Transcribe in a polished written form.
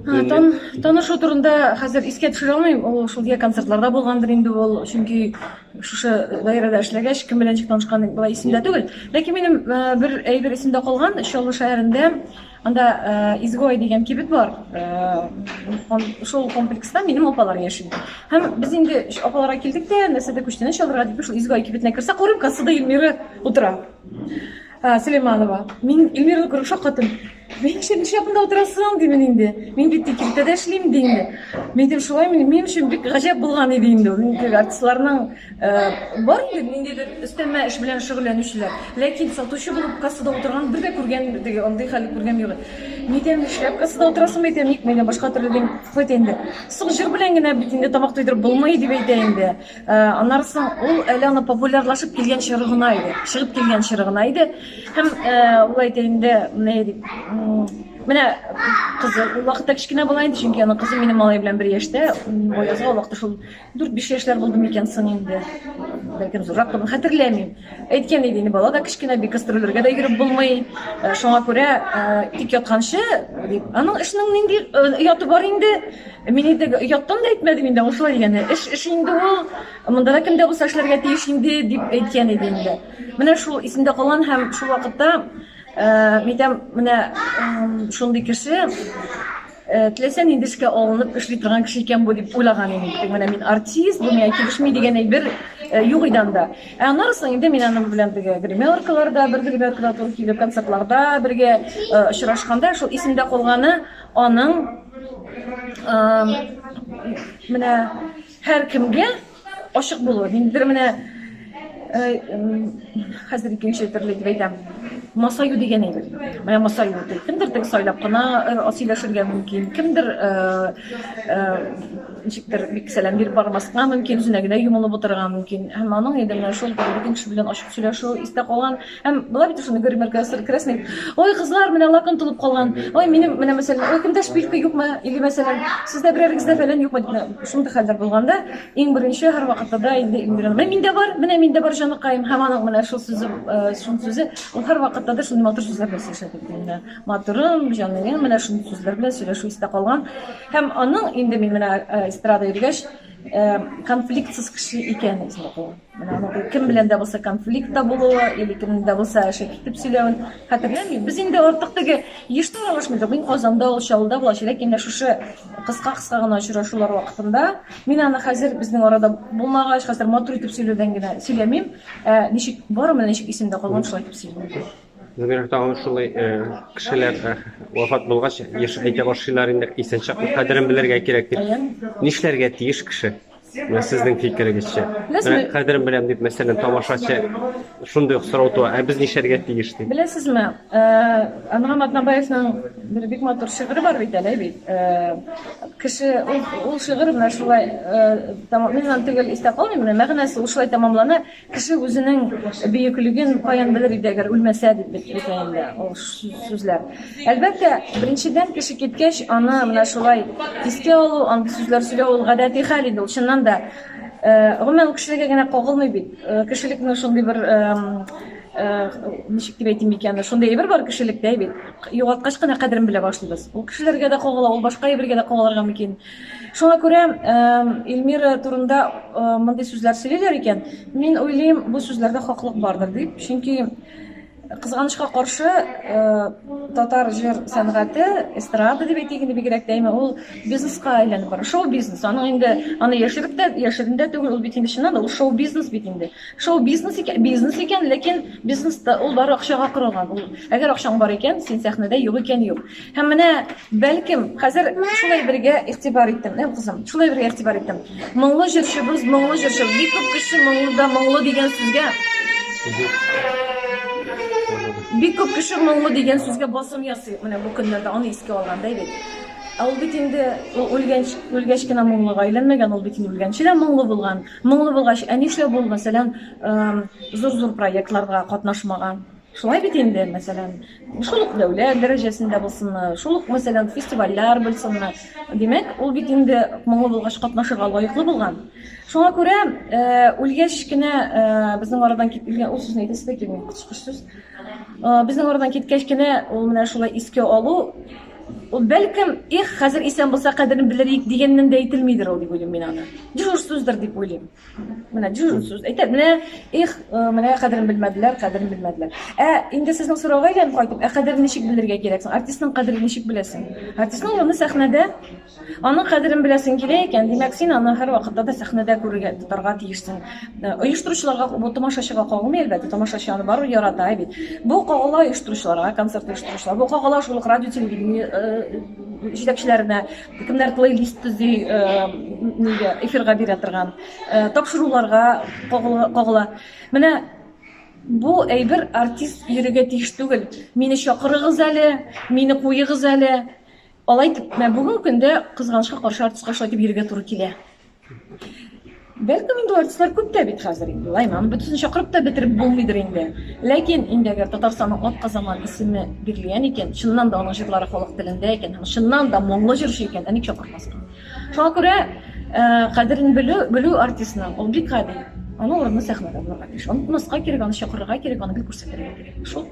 Тан, танышу турында хәзер искә төшерә алмыйм. Ул шул я концертларда булгандыр инде ул, чөнки шушы даирәдә эшләгәч, кем белән ничек танышкан болай исемдә түгел. Ләкин минем бер әйбер исемдә калган, Чаллы шәһәрендә анда Изгой дигән кибет бар. Шул комплекста минем апалар яши. Һәм без инде апаларга килдек тә, нәрсәдә күчтәнәч алырга дип, шул Изгой кибетенә керсәк, күреп, кассада Эльмира утыра. Сөләйманова. Мин Эльмираны күреп шаккаттым. Мин нишләп монда утырасың, димен инде. Мин бит кибеттә дә эшлим, ди инде. Мин әйтәм, шулай мин, минем өчен бик гаҗәп булган иде инде. Инде артистларның бар инде ниндидер өстәмә эш белән шөгыльләнүчеләр. Ләкин сатучы булып кассада утырган бер дә күргән, теге андый хәл күргән юк. Мин әйтәм, нишләп кассада утырасың, мин әйтәм, ник мин башка төрле дим. Шулай инде. Соң җыр белән генә бит инде тамак туйдырып булмый, дип әйтә инде. Аннары соң ул әле аны популярлашып килгән чоры гына иде. Чыгып килгән чоры гына иде. Һәм ул әйтә инде, менә дип, менә кызы ул вакытта кечкенә була инде, чөнки аның кызы минем малай белән бер яшьтә. Аязга ул вакытта шул 4-5 яшьләр булды микән соң инде. Бәлкем зуррак булды, хәтерләмим. Әйткән иде инде, бала да кечкенә, бик гастрольләргә дә йөреп булмый. Шуңа күрә тик ятканчы, дип, аның эшенең нинди ояты бар инде? Мин инде ояттан да әйтмәдем инде, ул шулай дигәне. Эш эш инде ул, монда да кем дә булса эшләргә тиеш инде, дип әйткән иде инде. Менә шул исемдә калган һәм шул вакытта, мин әйтәм, менә шундый кеше, теләсә нинди эшкә алынып эшли торган кеше икән бу дип уйлаган идем. Менә мин артист, бу миңа килешми дигән әйбер юк иде анда. Ә аннары соң инде мин аның белән теге гримеркаларда, бер гримеркада туры килеп, концертларда бергә очрашканда шул исемдә калганы аның менә һәркемгә ачык булуы. Ниндидер менә хәзер икенче төрле дип әйтәм. Масаю дигән әйбер. Менә масаю. Кемдер теге сайлап кына сөйләшергә мөмкин, кемдер ничектер бик сәлам биреп бармаска мөмкин, үзенә генә йомылып утырырга мөмкин. Һәм аның инде менә шул бөтен кеше белән ачык сөйләшү истә калган. Һәм була бит шундый гримерка керәсең, ой, кызлар, менә лакон тулып калган. Ой, минем менә мәсәлән, ой, кемдә шпилька юкмы? Или мәсәлән, сездә берәрегездә фәлән юкмы? Дип, шундый хәлләр булганда, иң беренче һәрвакытта да инде Эльмира, менә миндә бар, менә миндә бар җаныкаем. Һәм аның менә шул сүзе, шул сүзе, ул һәрвакытта да шундый матур сүзләр белән сөйләшә бит инде. Матурым, җаныем, менә шундый сүзләр белән сөйләшү истә калган. Һәм аның инде мин менә эстрада йөргәч, конфликтсыз кеше икәне истә калган. Менә аның кем белән дә булса конфликтта булуы или кемнең дә булса әшәке итеп сөйләвен хәтерләмим. Без инде артык теге еш та аралашмыйбыз. Мин Казанда, ул Чаллыда була. Ләкин менә шушы кыска-кыска гына очрашулар вакытында мин аны хәзер безнең арада булмагач, хәзер матур итеп сөйләүдән генә сөйләмим. Ә ничек бар, менә ничек исемдә калган, шулай итеп сөйлим. Бигрәк тагын шулай кешеләр вафат булгач, еш әйтә башлыйлар инде, исән чакта кадерен белергә кирәк дип. Нишләргә тиеш кеше? Менә сезнең фикерегезчә. Менә кадерен беләм дип, мәсәлән, тамашачы шундый ук сорау туа, ә без нишләргә тиеш дип. Беләсезме, Әнгам Атнабаевның бер бик матур шигыре бар бит әле, бит. Кеше ул шигырь менә шулай тәмам, мин аны төгәл истә калмыйм, менә мәгънәсе ул шулай тәмамлана. Кеше үзенең бөеклеген каян белер иде, әгәр үлмәсә, дип бетә инде ул сүзләр. Әлбәттә, беренчедән, кеше киткәч, аны менә шулай искә алу, андый сүзләр сөйләү ул гадәти хәл инде, ул чыннан да. Гомумән, ул кешеләргә генә кагылмый бит. Кешелекнең шундый бер ничек дип әйтим икән, шундый әйбер бар кешелектә бит. Югалткач кына кадерен белә башлыйбыз. Ул кешеләргә дә кагыла, ул башка әйбергә дә кагылырга мөмкин. Шуңа күрә Эльмира турында мондый сүзләр сөйлиләр икән, мин уйлыйм, бу сүзләрдә хаклык бардыр дип. Чөнки кызганычка каршы, татар җыр сәнгате, эстрада дип әйтик инде бигрәк тә, әмма ул бизнеска әйләнеп бара. Шоу-бизнес. Аның инде аны яшереп тә, яшерен дә түгел, ул бит инде чыннан да ул шоу-бизнес бит инде. Шоу-бизнес икән, бизнес икән, ләкин бизнес та ул бары акчага корылган. Ул әгәр акчаң бар икән, син сәхнәдә, юк икән, юк. Һәм менә бәлкем хәзер шулай бергә игътибар иттем, ә кызым, шулай бергә игътибар иттем. Моңлы җырчыбыз, моңлы җырчы. Бик күп кеше моңлы да моңлы дигән сүзгә Бик күп кеше моңлы дигән сүзгә басым ясый. Менә бу көннәрдә аны искә алганда бит. Ә ул бит инде ул үлгәнч, үлгәч кенә моңлыга әйләнмәгән, ул бит инде үлгәнче дә моңлы булган. Моңлы булгач, ә нишләп ул, мәсәлән, зур-зур проектларга катнашмаган? Шулай бит инде, мәсәлән, шул ук дәүләт дәрәҗәсендә булсынмы, шул ук, мәсәлән, фестивальләр булсынмы. Димәк, ул бит инде моңлы булгач катнашырга лаеклы булган. Шуңа күрә, үлгәч кенә безнең арадан киткән, ул сүзне әйтәсе дә килми, коточкыч сүз. Безнең арадан киткәч кенә ул менә шулай искә алу. Ул бәлкем, эх, хәзер исән булса кадерен белер идек дигәннән дә әйтелмидер ул дип уйлыйм мин аны. Дежур сүздер дип уйлыйм. Менә дежур сүз. Әйтә, менә эх, э, менә кадерен белмәделәр, кадерен белмәделәр. Ә инде сезнең сорауга әйләнеп кайтып, ә кадерен ничек белергә кирәк соң? Артистның кадерен ничек беләсең? Артистның урыны сәхнәдә. Аның кадерен беләсең килә икән, димәк, син аны һәрвакытта да сәхнәдә күрергә, тотарга тиешсең. Э, оештыручыларга бу тамашачыга кагылмый, әлбәттә, тамашачы аны барыбер ярата бит. Бу кагыла оештыручыларга, концерт оештыручылар, бу кагыла шул ук радио, телевидение э, җитәкчеләренә, кемнәр плейлист төзи, э, нигә эфирга бирә торган, тапшыруларга кагыла. Менә бу әйбер артист йөрергә тиеш түгел. Мине чакырыгыз әле, мине куегыз әле. Алай итеп, менә бүгенге көндә кызганычка каршы артистка шулай итеп йөрергә туры килә. Бәлкем инде артистлар күп тә бит хәзер инде. Лайм, аны бөтенесен чакырып та бетереп булмыйдыр инде. Ләкин инде әгәр Татарстанның атказанган исеме бирелгән икән, чыннан да аның җырлары халык телендә икән, һәм чыннан да моңлы җырчы икән, ә ник чакырмаска? Шуңа күрә э, кадерен белү, белү артистның ул бик гади. Аның урыны сәхнәдә булырга тиеш. Онытмаска кирәк, аны чакырырга кирәк, аны гел күрсәтергә кирәк. Шул.